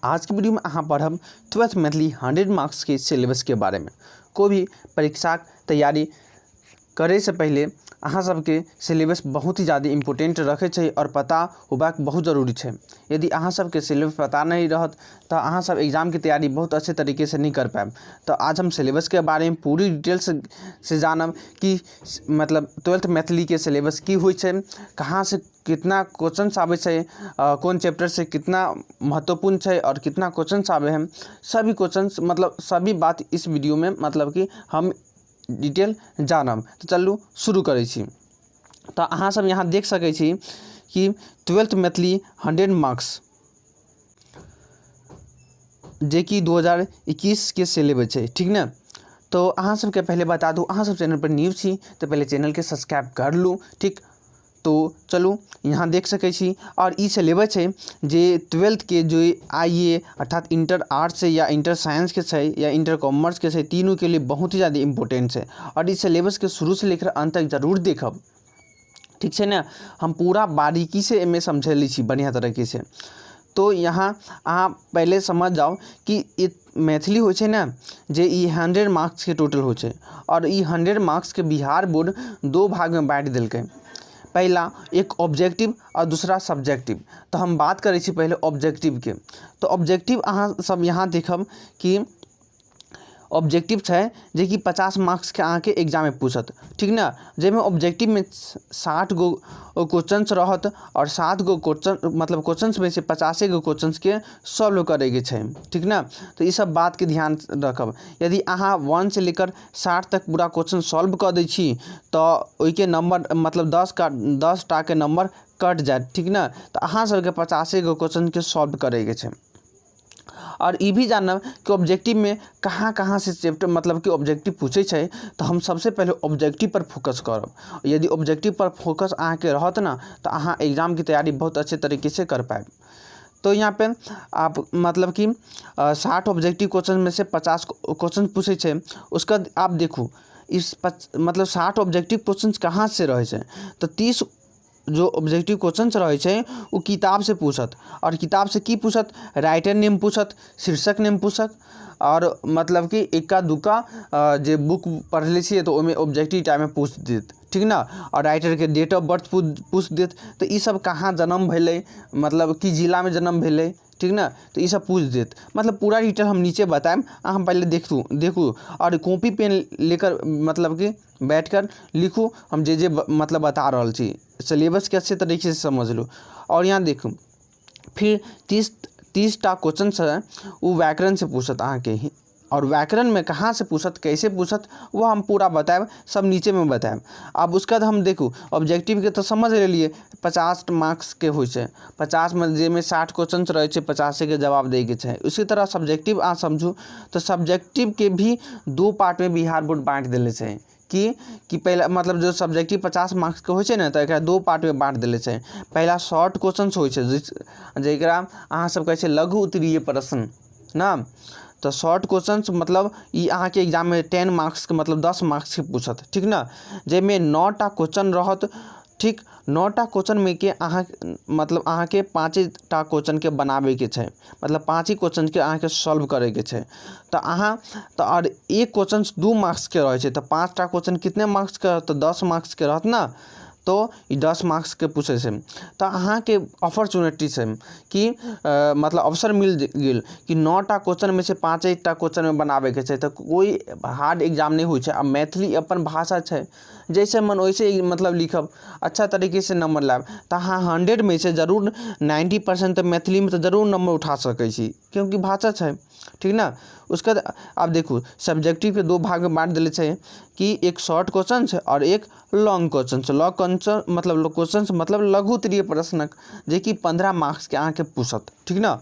आज के वीडियो में अहाँ पढ़ब 12th Maithili 100 marks के सिलेबस के बारे में। कोई भी परीक्षा तैयारी करे से पहले अहाँ सबके सिलेबस बहुत ही ज़्यादा इम्पोर्टेंट रखे छै और पता होबाक बहुत जरूरी छै। यदि अहाँ सबके सिलेबस पता नहीं रहत तो अहाँ सब एग्जाम की तैयारी बहुत अच्छे तरीके से नहीं कर पाएब। तो आज हम सिलेबस के बारे में पूरी डिटेल्स से जानब कि मतलब 12th Maithili के सिलेबस की होइ छै, कहाँ से कितना क्वेश्चन आबै छै, कोन चैप्टर से कितना महत्वपूर्ण छै और कितना क्वेश्चन आबै हैं, सभी क्वेश्चन मतलब सभी बात इस वीडियो में मतलब कि हम डिटेल जानब। तो चलू शुरू करै छी। तो अहाँ सब यहाँ देख सकै छी कि 12th Maithili 100 marks जे कि 2021 के सिलेबस छै, ठीक ने। तो अहाँ सबके पहले बता दूँ, अहाँ सब चैनल पर न्यू छी तो पहले चैनल के सब्सक्राइब कर लू, ठीक। तो चलू यहाँ देख सकै छी और ई सिलेबस छै जे 12th के जो आई ए अर्थात इंटर आर्ट्स या इंटर साइंस के छै या इंटर कॉमर्स के छै, तीनों के लिए बहुत ही ज़्यादा इम्पोर्टेंट छै। और इस सिलेबस के शुरू से लेकर अंत तक जरूर देखब, ठीक छै ने। हम पूरा बारीकी से एहिमे समझेले छी बढ़िआँ तरीके से। तो यहाँ अहाँ पहले समझ जाओ कि मैथिली होइ छै ने जे ई 100 मार्क्स के टोटल होइ छै और ई 100 मार्क्स के बिहार बोर्ड दो भाग में बाँटि देलकै, पहला एक ऑब्जेक्टिव और दूसरा सब्जेक्टिव। तो हम बात करै छी पहले ऑब्जेक्टिव के। तो ऑब्जेक्टिव अहाँ सब यहाँ देखब कि ऑब्जेक्टिव छै जे कि 50 मार्क्स के अहाँके एग्जाममे पूछत, ठीक ने। जाहिमे ऑब्जेक्टिवमे 60 गो क्वेश्चन रहत और 7 गो क्वेश्चन मतलब क्वेश्चन में से 50 गो क्वेश्चन के सॉल्व करैके छै, ठीक ने। तो ई सब बातके ध्यान रखब। यदि अहाँ 1 से लेकर 60 तक पूरा क्वेश्चन सॉल्व कऽ दै छी तऽ ओहिके नंबर मतलब 10 टाके नंबर कट जायत, ठीक ने। तऽ अहाँ सबके 50 गो क्वेश्चनके सॉल्व करैके छै। और ई भी जानब कि ऑब्जेक्टिव में कहाँ कहाँ से चैप्टर मतलब कि ऑब्जेक्टिव पूछै छै। तो हम सबसे पहले ऑब्जेक्टिव पर फोकस करब। यदि ऑब्जेक्टिव पर फोकस अहाँके रहत ना तो अहाँ एग्जाम की तैयारी बहुत अच्छे तरीके से कर पाएब। तो यहाँ पे आप मतलब कि 60 ऑब्जेक्टिव क्वेश्चन में से 50 क्वेश्चन पूछै छै। उसका आप देखू इस मतलब 60 ऑब्जेक्टिव क्वेश्चन कहाँ से रहै छै, तो 30 जो ऑब्जेक्टिव क्वेश्चन रहै छै ओ किताब से पूछत। और किताब से की पूछत, राइटर नेम पूछत, शीर्षक नेम पूछत और मतलब कि इक्का दुक्का जे बुक पढ़ले छियै तो ओहिमे ऑब्जेक्टिव टाइपमे पूछ देत, ठीक ने। और राइटरके डेट ऑफ बर्थ पूछ देत, तो ई सब कहाँ जन्म भेलै, मतलब की जिलामे जन्म भेलै, ठीक ने। तो ई सब पूछ देत, मतलब पूरा डिटेल हम नीचे बतायब, अहाँ पहले देखू और कॉपी पेन लेकर मतलब कि बैठकर लिखू, हम जे जे मतलब बता रहल छी सिलेबस के अच्छे तरीके से समझ लू। और यहाँ देखू फिर 30 टा क्वेश्चन है वो व्याकरण से पूछत अहाँके, और व्याकरण में कहाँ से पूछत कैसे पूछत वो हम पूरा बतायब, सब नीचे में बतायब। अब उसके बाद हम देखू ऑब्जेक्टिव के तो समझ लेलिए 50 मार्क्स के होइ छै, 50 में जाहिमे 60 क्वेश्चन रहै छै 50 के जवाब दैके छै। उसी तरह सब्जेक्टिव अहाँ समझू तो सब्जेक्टिव के भी दो पार्ट में बिहार बोर्ड बाँटि देले छै कि पहला मतलब जो सब्जेक्टिव 50 मार्क्स के होइ छै ने तो एकरा दो पार्ट में बाँटि देले छै। पहला शॉर्ट क्वेश्चन होइ छै जेकरा अहाँ सब कहै छै लघु उत्तरीय प्रश्न ना। तो शॉर्ट क्वेश्चन मतलब ई अहाँके एग्जाम में 10 मार्क्स के मतलब 10 मार्क्स के पूछत, ठीक ने। जाहिमे 9 टा क्वेश्चन रहत, ठीक। 9 टा क्वेश्चन में के अहाँ मतलब अहाँके 5 टा क्वेश्चन के बनाबैके छै, मतलब 5 ही क्वेश्चन के अहाँके सॉल्व करैके छै। तो अहाँ तो और एक क्वेश्चन 2 मार्क्स के रहै छै, तो 5 टा क्वेश्चन कितने मार्क्स के रहत, तो 10 मार्क्स के रहत ना। तो ई 10 मार्क्स के पूछै छै। तो अहाँके अपॉर्चुनिटी छै कि मतलब अवसर मिल गेल कि 9 टा क्वेश्चन में से 5 टा क्वेश्चन में बनाबैके छै, तो कोई हार्ड एग्जाम नहीं होइ छै। आ मैथिली अपन भाषा छै, जैसे मन वैसे ही मतलब लिखब, अच्छा तरीके से नंबर लायब तो अहाँ 100 में से जरूर 90% तऽ मैथिलीमे तऽ जरूर नंबर उठा सकै छी, क्योंकि भाषा छै, ठीक ने। उसके बाद आब देखू सब्जेक्टिव के दो भाग में बाँटि देले छै कि एक शॉर्ट क्वेश्चन छै और एक लॉन्ग क्वेश्चन छै। लॉन्ग क्वेश्चन मतलब क्वेश्चन मतलब लघु उत्तरीय प्रश्नक जेकि 15 मार्क्स के अहाँके पूछत, ठीक ने।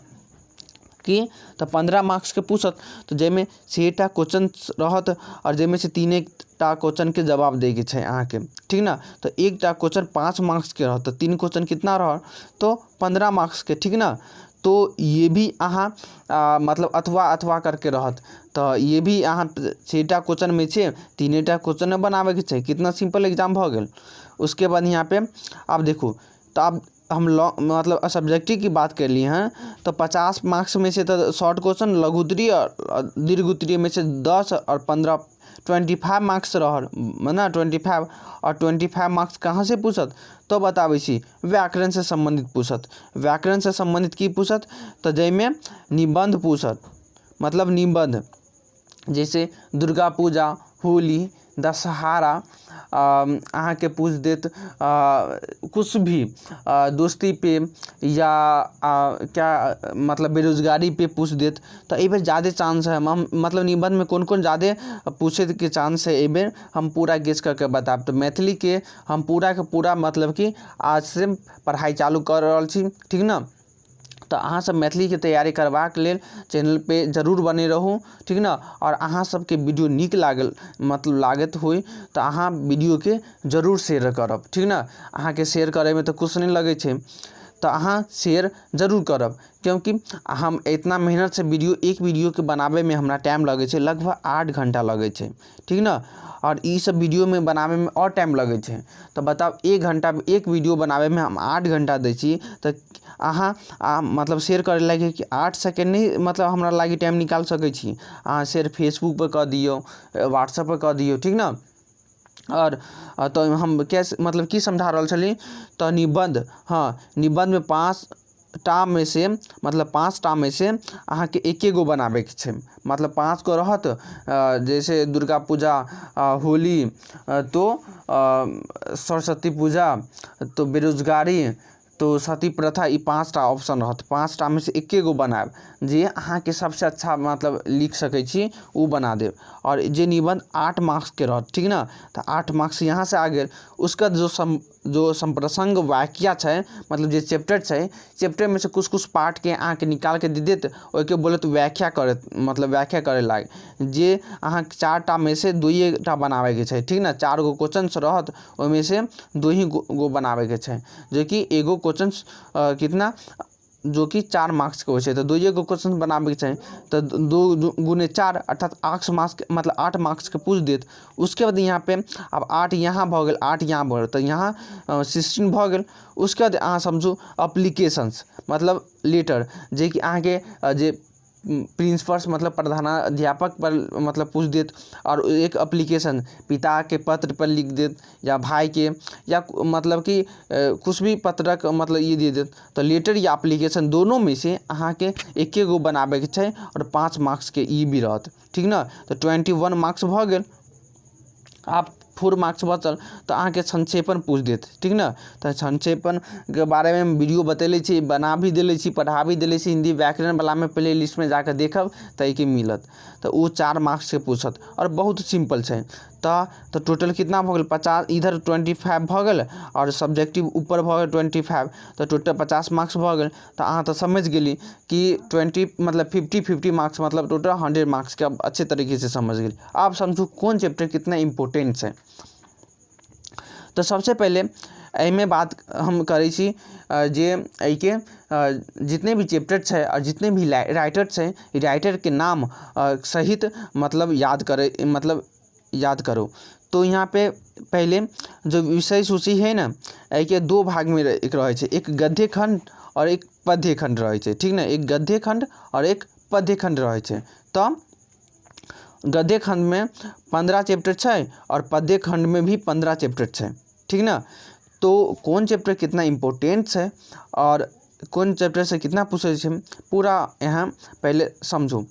कि तो 15 मार्क्स के पूछत, तो जाहिमे 6 टा क्वेश्चन रहत और जाहिमे से 3 टा क्वेश्चन के जवाब दैके छै अहाँके, ठीक ने। तो 1 टा क्वेश्चन 5 मार्क्स के रहत, तो 3 क्वेश्चन कितना रहत, तो 15 मार्क्स के, ठीक ने। तो ये भी अहाँ मतलब अथवा अथवा करके रहत, तो ये भी अहाँ 6 टा क्वेश्चन में छै 3 टा क्वेश्चन बनाबैके छै। कितना सिंपल एग्जाम भऽ गेल। उसके बाद यहाँ पे आप देखू तो आप हम मतलब सब्जेक्टिव की बात करली हँ, तऽ 50 मार्क्स में से तऽ शॉर्ट क्वेश्चन, लघु उत्तरीय आओर दीर्घ उत्तरीय में से 10 आओर 15, 25 मार्क्स रहल ने। 25 आओर 25 मार्क्स कहाँसँ पूछत? तऽ बताबै छी, व्याकरणसँ सम्बन्धित पूछत। व्याकरणसँ सम्बन्धित की पूछत? तऽ जाहिमे निबन्ध पूछत, मतलब निबन्ध जैसे दुर्गा पूजा, होली, दशहरा, अहाँके पूछि देत किछु भी दोस्ती पे या क्या मतलब बेरोजगारी पे पूछि देत। तऽ एहिबेर जादे चांस है, हम मतलब निबन्धमे कोन कोन जादे पूछैके चांस है, एहिबेर हम पूरा गेस कऽ के बतायब। तऽ मैथिलीके हम पूराके पूरा मतलब कि आजसँ पढ़ाइ चालू कऽ रहल छी, ठीक ने? तऽ अहाँसभ मैथिलीके तैयारी करबाक लेल चैनल पे जरूर बने रहू, ठीक ने? आओर अहाँ सबके वीडियो नीक लागल, मतलब लागैत होइ, तऽ अहाँ वीडियोके जरूर शेयर करब, ठीक ने? अहाँके शेयर करैमे तऽ किछु नहि लगै छै, तऽ अहाँ शेयर जरूर करब, क्योंकि हम इतना मेहनतसँ वीडियो, एक वीडियोके बनाबैमे हमरा टाइम लगै छै, लगभग 8 घण्टा लगै छै, ठीक ने? आओर ई सब वीडियोमे बनाबैमे आओर टाइम लगै छै। तऽ बताउ, 1 घण्टा एक वीडियो बनाबैमे हम 8 घण्टा दै छी, तऽ अहाँ मतलब शेयर करै लागि कि 8 सेकेंड नहि मतलब हमरा लागि टाइम निकालि सकै छी? अहाँ शेयर फेसबुकपर कऽ दियौ, व्हाट्सएपपर कऽ दियौ, ठीक ने? आओर तऽ हम कैसे मतलब की समझा रहल छली? तऽ निबन्ध, हँ, निबन्धमे 5टा मे से, मतलब 5टा मे से अहाँके एके गो बनाबैके छै। मतलब 5 गो रहत, जैसे दुर्गा पूजा, होली, तो सरस्वती पूजा, तो बेरोजगारी, तो सती प्रथा, ई 5टा ऑप्शन रहत। 5टा मे से एके गो बनायब, जे अहाँके सबसँ अच्छा मतलब लिख सकै छी, ओ बना देब। आओर जे निबन्ध 8 मार्क्सके रहत, ठीक ने? तऽ 8 मार्क्स यहाँ से आ गेल। उसका जो सम्प्रसङ्ग वाक्य छै, मतलब जे चैप्टर छै, चैप्टरमे से कुछ कुछ पार्टके अहाँके निकालके दे देत, ओहिके बोलत व्याख्या करत, मतलब व्याख्या करै लागि, जे अहाँ 4टा मे से दुइए टा बनाबैके छै, ठीक ने? 4 गो क्वेश्चन रहत, ओहिमे से दू ही गो बनाबैके छै, जेकि एगो क्वेश्चन कितना, जो कि 4 मार्क्सके होइ छै। तऽ दुइए गो क्वेश्चन बनाबैके छै, तऽ 2 गुने 4, अर्थात 8 मार्क्स, मतलब 8 मार्क्सके पूछि देत। उसके बाद यहाँ पे आब 8 यहाँ भऽ गेल, 8 यहाँ भऽ गेल, तऽ यहाँ 16 भऽ गेल। उसके बाद अहाँ समझू अप्लीकेशंस, मतलब लेटर, जेकि अहाँके जे प्रिंसिपल्स, मतलब प्रधानाध्यापक पर मतलब पूछि देत, आओर एक अप्लीकेशन पिताके पत्र पर लिख देत या भाइके या मतलब कि किछु भी पत्रक मतलब ई दे देत। तऽ लेटर या अप्लीकेशन दोनोमे से अहाँके एके गो बनाबैके छै आओर 5 मार्क्सके ई भी रहत, ठीक ने? तऽ 21 मार्क्स भऽ गेल। आब 4 मार्क्स बचल, तऽ अहाँके संक्षेपण पूछि देत, ठीक ने? तऽ संक्षेपणके बारेमे हम वीडियो बतेले छी, बना भी देले छी, पढ़ा भी देले छी। हिन्दी व्याकरणवलामे प्ले लिस्टमे जाकऽ देखब तऽ एहिके मिलत। तऽ ओ 4 मार्क्सके पूछत आओर बहुत सिम्पल छै। तऽ टोटल कितना भऽ गेल? 50। इधर 25 भऽ गेल आओर सब्जेक्टिव ऊपर भऽ गेल 25, तऽ टोटल 50 मार्क्स भऽ गेल। तऽ अहाँ तऽ समझि गेली कि 20, मतलब 50 50 मार्क्स, मतलब टोटल 100 मार्क्सके। अब अच्छे तरीके से समझ गेली। आब समझू कोन चैप्टर कितना इम्पोर्टेंट छै। तऽ सबसे पहिले एहिमे बात हम करै छी जे एहिके जितने भी चैप्टर छै आओर जितने भी राइटर छै, राइटरके नाम सहित मतलब याद करै, मतलब याद करू। तो यहाँ पे पहले जो विषय सूची है ने, एहिके दो भागमे एक रहै छै, एक गद्य खण्ड आओर एक पद्य खण्ड रहै छै, ठीक ने? एक गद्य खण्ड आओर एक पद्य खण्ड रहै छै। तऽ गद्य खण्डमे 15 चैप्टर छै आओर पद्य खण्डमे भी 15 चैप्टर छै, ठीक ने? तो कोन चैप्टर कितना इम्पोर्टेंट छै आओर कोन चैप्टरसँ कितना पूछै छै, पूरा यहाँ पहिले समझू।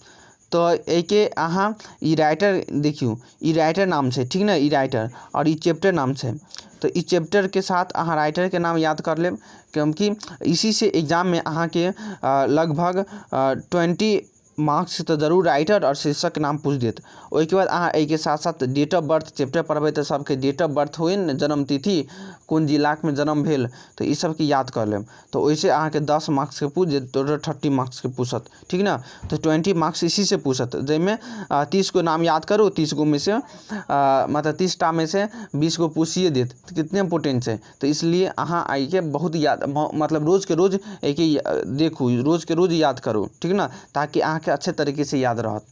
तऽ एहिके अहाँ ई राइटर देखियौ, ई राइटर नाम छै, ठीक ने? ई राइटर आओर ई चैप्टर नाम छै। तऽ ई चैप्टरके साथ अहाँ राइटरके नाम याद कर लेब, क्योंकि इसी से एग्जाममे अहाँके लगभग 20 मार्क्स तऽ जरूर राइटर आओर शीर्षकके नाम पूछि देत। ओहिके बाद अहाँ एहिके साथ साथ डेट ऑफ बर्थ, चैप्टर पढ़बै तऽ सबके डेट ऑफ बर्थ होइ ने, जन्मतिथि, कोन जिलामे जन्म भेल, तऽ ई सबके याद कऽ लेब। तऽ ओहिसँ अहाँके 10 मार्क्सके पूछि देत, टोटल 30 मार्क्सके पूछत, ठीक ने? तऽ 20 मार्क्स इसीसँ पूछत, जाहिमे 30 गो नाम याद करू, 30 गो में से, मतलब 30टा में से 20 गो पूछिए देत, तऽ कितने इम्पोर्टेंट छै। तऽ इसलिए अहाँ एहिके बहुत याद, मतलब रोजके रोज एहिके देखू, रोजके रोज याद करू, ठीक ने? ताकि अहाँके अच्छे तरीके से याद रहत।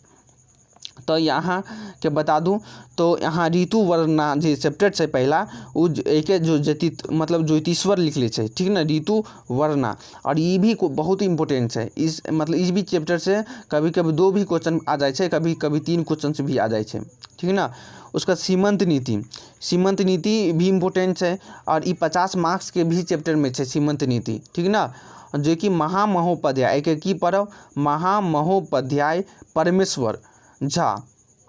तऽ अहाँके बता दू, तो यहाँ ऋतु वर्णना जे चैप्टर छै पहिला, ओ एहिके जो ज्योति मतलब ज्योतिश्वर लिखले छै, ठीक ने? ऋतु वर्णना, आओर ई भी बहुत इम्पोर्टेंट छै। इस मतलब इस भी चैप्टर से कभी कभी दो भी क्वेश्चन आ जाइ छै, कभी कभी तीन क्वेश्चन भी आ जाइ छै, ठीक ने? उसका सीमंत नीति, सीमंत नीति भी इम्पोर्टेंट छै, आओर ई 50 मार्क्सके भी चैप्टरमे छै सीमंत नीति, ठीक ने? जेकि महामहोपाध्याय, एहिके की पढ़ब? महामहोपाध्याय परमेश्वर झा,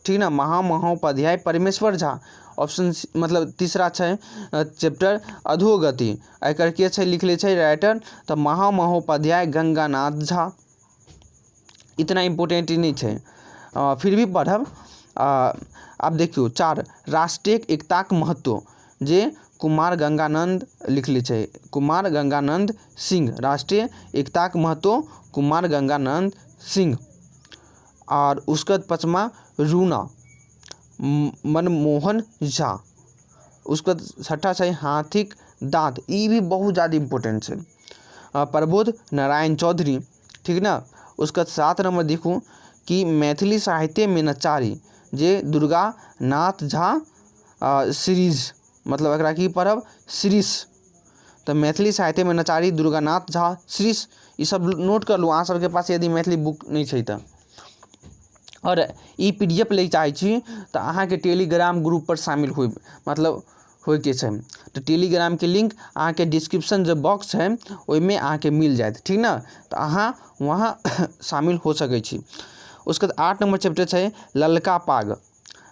ठीक ने? महामहोपाध्याय परमेश्वर झा, ऑप्शन मतलब तीसरा छै चैप्टर अधोगति, एकर के छै लिखले छै राइटर? तऽ महामहोपाध्याय गंगानाथ झा। इतना इम्पोर्टेंट नहि छै, फिर भी पढ़ब। आब देखियौ 4, राष्ट्रीय एकताक महत्व, जे कुमार गंगानंद लिखले छै, कुमार गंगानंद सिंह, राष्ट्रीय एकताक महत्व कुमार गंगानंद सिंह। और उसके बाद 5वां रूना मनमोहन झा। उसके बाद 6ठा छै हाथीक दाँत, ई भी बहुत ज़्यादा इम्पोर्टेंट छै, प्रबोध नारायण चौधरी, ठीक ने? उसके बाद 7 नंबर देखू कि मैथिली साहित्य में नचारी, जे दुर्गा नाथ झा सीरीज, मतलब एकरा की पढ़ब? श्रीश। तऽ मैथिली साहित्य में नचारी दुर्गानाथ झा श्रीश, ई सब नोट कर लू अहाँ सबके पास यदि मैथिली बुक नहि छै तऽ। आओर ई PDF लै चाहै छी तऽ अहाँके टेलीग्राम ग्रुप पर शामिल होइ मतलब होइके छै, तऽ टेलीग्रामके लिंक अहाँके डिस्क्रिप्शन जे बॉक्स छै ओहिमे अहाँके मिल जायत, ठीक ने? तऽ अहाँ वहाँ शामिल हो सकै छी। उसके बाद 8 नंबर चैप्टर छै ललका पाग,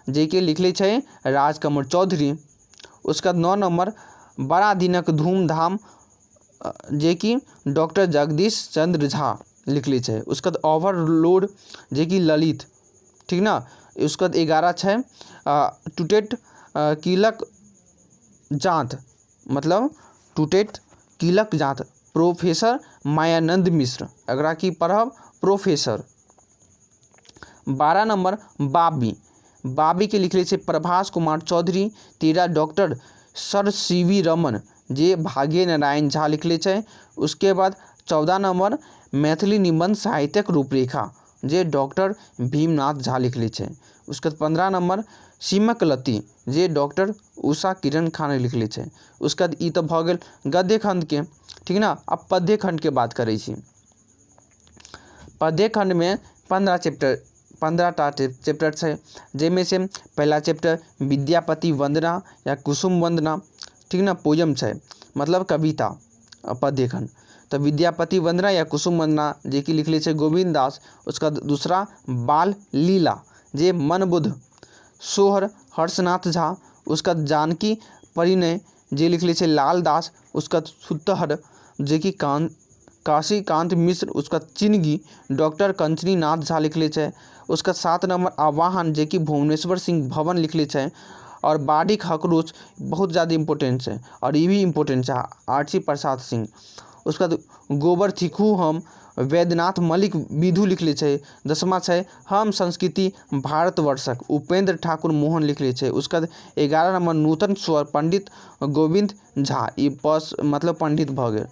जेकि लिखले छै राजकमल चौधरी। उसके बाद 9 नंबर बड़ा दिनक धूमधाम, जेकि डॉक्टर जगदीश चंद्र झा लिखले छै। उसके बाद ओवरलोड, जेकि ललित, ठीक ने? उसके बाद 11 छै टूटेट कीलक जाँत, मतलब टूटेट कीलक जाँत, प्रोफेसर मायानंद मिश्र, एकरा की पढ़ब? प्रोफेसर। 12 नंबर बाबी, बाबी के लिखले छै Prabhas Kumar Chaudhary. 13 doctor sir C V Raman, जे भाग्य नारायण झा लिखले छै। उसके बाद 14 नंबर मैथिली निबंध साहित्यक रूपरेखा, जे डॉक्टर भीमनाथ झा लिखले छै। उसके बाद 15 नंबर सीमक लत्ती, जे डॉक्टर उषा किरण खान लिखले छै। उसके बाद ई तऽ भऽ गेल गद्य खंडके, ठीक ने? अब पद्य खंडके बात करै छी। पद्य खंडमे 15 चैप्टर, 15टा चैप्टर छै, जाहिमे से पहिला चैप्टर विद्यापति वंदना या कुसुम वंदना, ठीक ने? पोयम छै, मतलब कविता पद्य खंड। तऽ विद्यापति वंदना या कुसुम वंदना, जेकि लिखले छै गोविंद दास। उसका दूसरा बाल लीला, जे मनबुद्ध सोहर हर्षनाथ झा। उसका जानकी परिणय, जे लिखले छै लाल दास। उसका सुतहर, जेकि काशीकांत मिश्र। उसका चिनगी डॉक्टर कंचनी नाथ झा लिखले छै। उसका 7 नंबर आवाहन, जेकि भुवनेश्वर सिंह भवन लिखले छै। और बाढ़िक हकरोच बहुत ज़्यादा इम्पोर्टेंट है, और ये भी इम्पोर्टेंट है, आरसी प्रसाद सिंह। उसका गोबर थिकू हम वैद्यनाथ मलिक विधु लिखले छै। 10वां छै हम संस्कृति भारतवर्षक, उपेंद्र ठाकुर मोहन लिखले छै। उसका 11 नंबर नूतन स्वर पंडित गोविंद झा, ई पस मतलब पंडित भऽ गेल।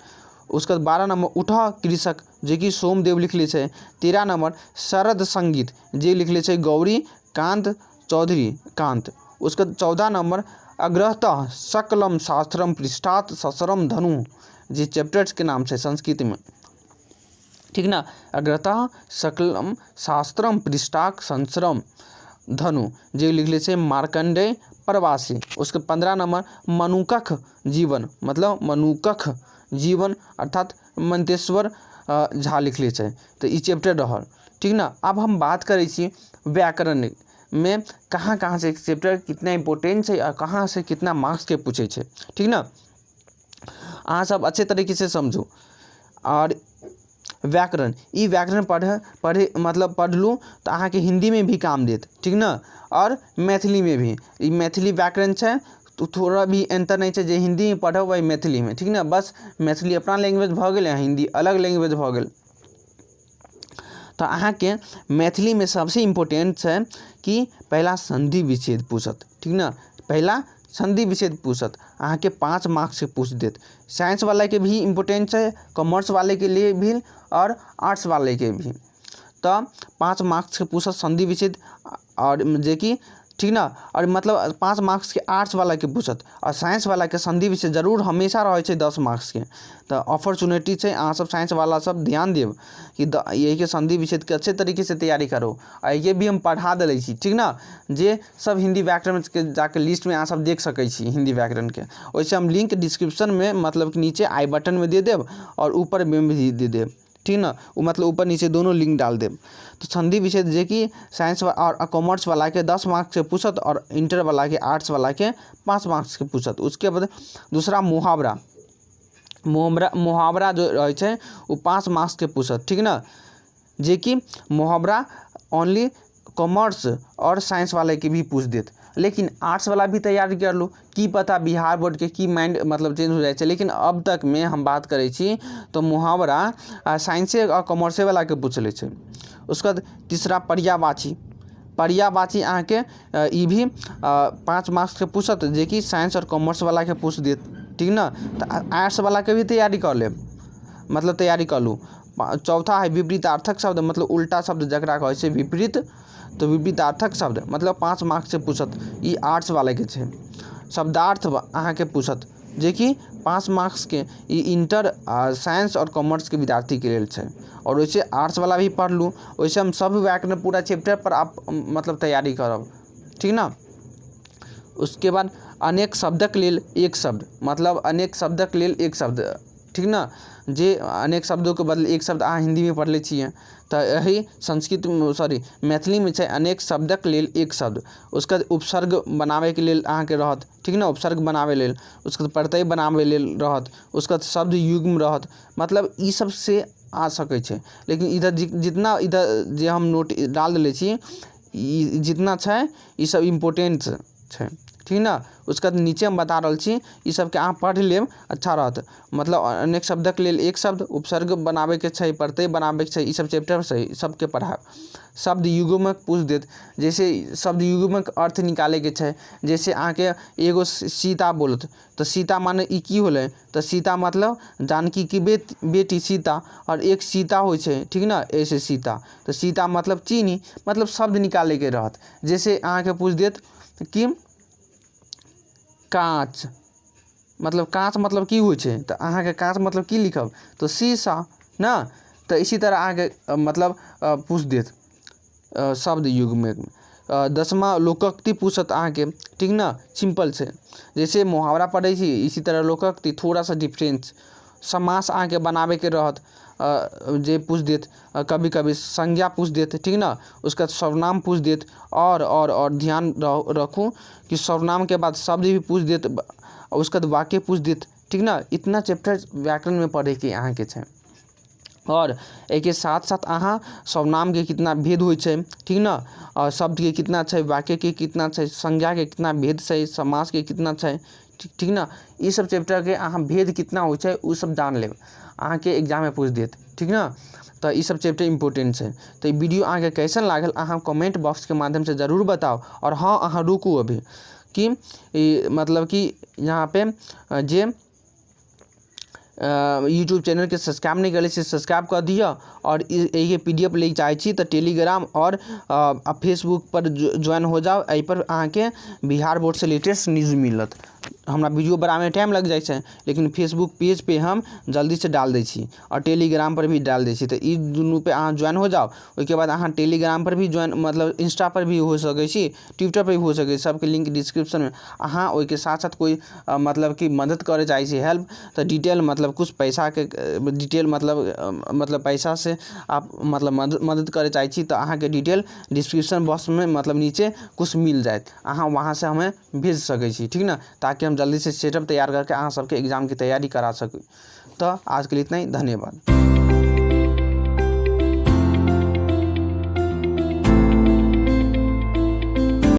उसका 12 नंबर उठ कृषक, जेकि सोमदेव लिखले छै। 13 नंबर शरद संगीत, जे लिखले छै गौरी कांत चौधरी कांत। उसका 14 नंबर अग्रहतः सकलम शास्त्रम पृष्ठात ससरम धनु, जे चैप्टर्स के नाम छै संस्कृत में, ठीक ना? अग्रतः सकलम शास्त्रम पृष्ठाक संसरम धनु, जे लिखले छै मार्कंडेय प्रवासी। उसके 15 नंबर मनुकख जीवन, मतलब मनुकख जीवन अर्थात मंतेश्वर झा लिखले छै। तऽ ई चैप्टर रहल, ठीक ना? अब हम बात करै छी व्याकरण में कहाँ कहाँ से चैप्टर कितना इम्पोर्टेंट छै और कहाँ से कितना मार्क्स के पूछै छै, ठीक ना? अहाँ सब अच्छे तरीके से समझू। और व्याकरण, ई व्याकरण पढ़े मतलब पढ़लू तऽ अहाँके हिंदीमे भी काम देत, ठीक ने? और मैथिलीमे भी, ई मैथिली व्याकरण छै तऽ थोड़ा भी अन्तर नहि छै जे हिंदीमे पढ़ब वही मैथिलीमे, ठीक ने? बस मैथिली अपना लैंग्वेज भऽ गेल, हिंदी अलग लैंग्वेज भऽ गेल। तऽ अहाँके मैथिलीमे सबसे इम्पोर्टेंट छै कि पहिला संधि विच्छेद पूछत, ठीक ने? पहिला संधि विच्छेद पूछत, अहाँके 5 मार्क्स से पूछ देत। साइंस वाले के भी इम्पोर्टेंट छै, कॉमर्स वाले के लिए भी और आर्ट्स वाले के भी। तऽ 5 मार्क्सके पूछत संधि विच्छेद, आओर जेकि ठीक ने, आओर मतलब 5 मार्क्सके आर्ट्सवलाके पूछत, आओर साइंसवलाके संधि विच्छेद जरूर हमेशा रहै छै 10 मार्क्सके। तऽ ऑपर्चुनिटी छै, अहाँ सब साइंसवला सब ध्यान देब कि एहिके संधि विच्छेदके अच्छे तरीके से तैयारी करू। आ एहिके भी हम पढ़ा देले छी, ठीक ने, जे सब हिन्दी व्याकरणके जाके लिस्टमे अहाँ सब देख सकै छी हिन्दी व्याकरणके। ओहिसँ हम लिंक डिस्क्रिप्शनमे मतलब कि नीचे आई बटनमे दे देब आओर ऊपरमे भी दे देब, ठीक ने, ओ मतलब ऊपर नीचे दोनों लिंक डाल देब। तऽ संधि विच्छेद जेकि साइंस आओर कॉमर्सवलाके 10 मार्क्सके पूछत, आओर इंटरवलाके आर्ट्सवलाके 5 मार्क्सके पूछत। उसके बाद दूसरा मुहावरा, मुहावरा जो रहै छै ओ 5 मार्क्सके पूछत, ठीक ने, जेकि मुहावरा ओनली कॉमर्स आओर साइंस वाले के भी पूछ देत, लेकिन आर्ट्स वाला भी तैयारी कर लू, की पता बिहार बोर्ड के की माइंड मतलब चेंज हो जाइ छै। लेकिन अब तक में हम बात करै छी तऽ मुहावरा साइंसे आओर कॉमर्से वाला के पूछ लै छै। उसके बाद तीसरा पर्यायवाची, पर्यायवाची अहाँके ई भी 5 मार्क्सके पूछत, जेकि साइंस आओर कॉमर्स वाला के पूछ देत, ठीक ने। तऽ आर्ट्स वाला के भी तैयारी कऽ लेब, मतलब तैयारी कऽ लू। चौथा है विपरीतार्थक शब्द, मतलब उल्टा शब्द जकरा कहै छै विपरीत, तऽ विपरीतार्थक शब्द मतलब 5 मार्क्सके पूछत, ई आर्ट्स वालाके छै। शब्दार्थ अहाँके पूछत, जेकि 5 मार्क्सके, ई इंटर साइंस आओर कॉमर्सके विद्यार्थीके लेल छै। आओर ओइसे आर्ट्स वाला भी पढ़लू, ओइसे हम सब व्याकरण पूरा चैप्टर पर आप मतलब तैयारी करब, ठीक ने। उसके बाद अनेक शब्दक लेल एक शब्द, मतलब अनेक शब्दक लेल एक शब्द, ठीक ने, जे अनेक शब्दोके बदले एक शब्द अहाँ हिन्दीमे पढ़ले छियै, तऽ एहि संस्कृत सॉरी मैथिलीमे छै अनेक शब्दक लेल एक शब्द। उसके बाद उपसर्ग बनाबैके लेल अहाँके रहत, ठीक ने, उपसर्ग बनाबै लेल, उसके बाद प्रत्यय बनाबै लेल रहत, उसके बाद शब्द युग्म रहत, मतलब ई सबसे आ सकै छै। लेकिन इधर जितना इधर जे हम नोट डाल देले छी, ई जितना छै ई सब इम्पोर्टेंट छै, ठीक ने। उसके बाद नीचे हम बता रहल छी, ई सबके अहाँ पढ़ि लेब, अच्छा रहत। मतलब अनेक शब्दक लेल एक शब्द, उपसर्ग बनाबैके छै, प्रत्यय बनाबैके छै, ई सब चैप्टर से सबके पढ़ायब। शब्द युग्मक पूछ देत, जैसे शब्द युग्मक अर्थ निकालैके छै, जैसे अहाँके एगो सीता बोलत, तऽ सीता माने ई की होलै, तऽ सीता मतलब जानकीके बेटी सीता, आओर एक सीता होइ छै, ठीक ने, ऐसे सीता, तऽ सीता मतलब चीनी, मतलब शब्द निकालैके रहत। जैसे अहाँके पूछ देत कि काँच, मतलब काँच मतलब की होइ छै, तऽ अहाँके काँच मतलब की लिखब, तऽ शीशा ने। तऽ इसी तरह अहाँके मतलब पूछ देत शब्द युगमे। 10वां लोकोक्ति पूछत अहाँके, ठीक ने, सिंपल छै, जैसे मुहावरा पढ़ै छी इसी तरह लोकोक्ति, थोड़ा सा डिफरेंस। समास अहाँके बनाबैके रहत, जे पूछ देत, कभी कभी संज्ञा पूछ देत, ठीक ने, उसके बाद सर्वनाम पूछ देत। और और और ध्यान रखू कि सर्वनाम के बाद शब्द भी पूछ देत, उसके बाद वाक्य पूछ देत, ठीक ने। इतना चैप्टर व्याकरणमे पढ़ैके अहाँके छै। और एहिके साथ साथ अहाँ सर्वनामके कितना भेद होइ छै, ठीक ने, और शब्दके कितना छै, वाक्यके कितना छै, संज्ञाके कितना भेद छै, समासके कितना छै, ठीक ने। ई सब चैप्टरके अहाँ भेद कितना होइ छै ओ सब जान लेब, अहाँके एग्जाममे पूछ देत, ठीक ने। तऽ ई सब चैप्टर इम्पोर्टेंट छै। तऽ ई वीडियो अहाँके कैसन लागल अहाँ कमेंट बॉक्सके माध्यमसँ जरूर बताउ। आओर हँ, अहाँ रुकू अभी कि ई मतलब कि यहाँ पे जे यूट्यूब चैनलके सब्सक्राइब नहि करले छी सब्सक्राइब कऽ दिअ। आओर एहिके PDF लै चाहै छी तऽ टेलीग्राम आओर फेसबुक पर ज्वाइन हो जाउ, एहिपर अहाँके बिहार बोर्डसँ लेटेस्ट न्यूज मिलत। हमरा वीडियो बनाबैमे टाइम लागि जाइ छै, लेकिन फेसबुक पेज पे हम जल्दीसँ डाल दै छी आओर टेलीग्राम पर भी डाल दै छी। तऽ ई दुनू पे अहाँ ज्वाइन हो जाउ। ओहिके बाद अहाँ टेलीग्राम पर भी ज्वाइन मतलब इंस्टा पर भी हो सकै छी, ट्विटर पर भी हो सकै छी, सबके लिंक डिस्क्रिप्शनमे। अहाँ ओहिके साथ साथ कोइ मतलब कि मदद करऽ चाहै छी हेल्प, तऽ डिटेल मतलब कुछ पैसाके डिटेल मतलब पैसा से आप मतलब मदद करऽ चाहै छी तऽ अहाँके डिटेल डिस्क्रिप्शन बॉक्समे मतलब नीचे कुछ मिल जायत, अहाँ वहाँसँ हमे भेज सकै छी, ठीक ने, ताकि हम जल्दीसँ सेटअप तैयार करके अहाँ सबके एग्जामके तैयारी करा सकी। तऽ आजके लिए इतना ही, धन्यवाद।